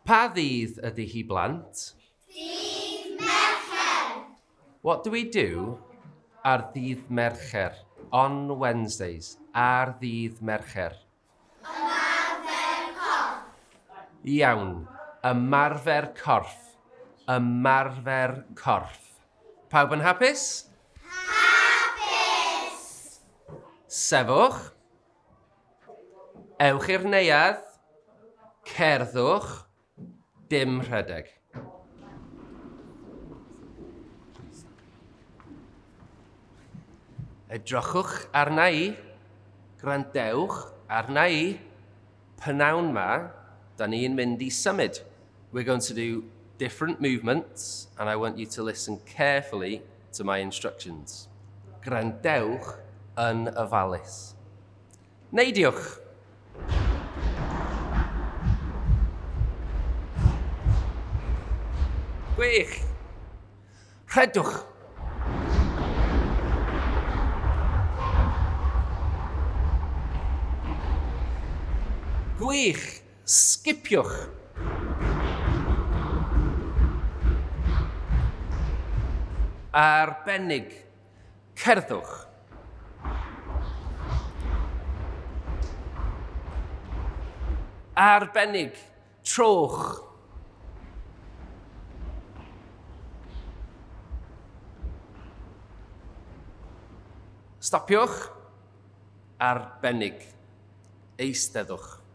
Pa ddydd ydy hi blant? Dydd Mercher. What do we do ar ddydd Mercher? On Wednesdays. Ar ddydd Mercher. Ymarfer corff. Iawn. Ymarfer corff. Ymarfer corff. Pawb yn hapus? Hapus! Sefwch. Ewch i'r neuadd. Cerddwch. Dim rhedeg. Edrychwch arna i. Gwrandewch arna i. Pnawn ma, da ni'n mynd i symud. We're going to do different movements and I want you to listen carefully to my instructions. Gwrandewch yn ofalus. Neidiwch! Gwych! Rhedwch! Gwych! Sgipiwch! Arbennig! Cerddwch! Arbennig! Trowch! Stopiwch! Arbennig! Eisteddwch!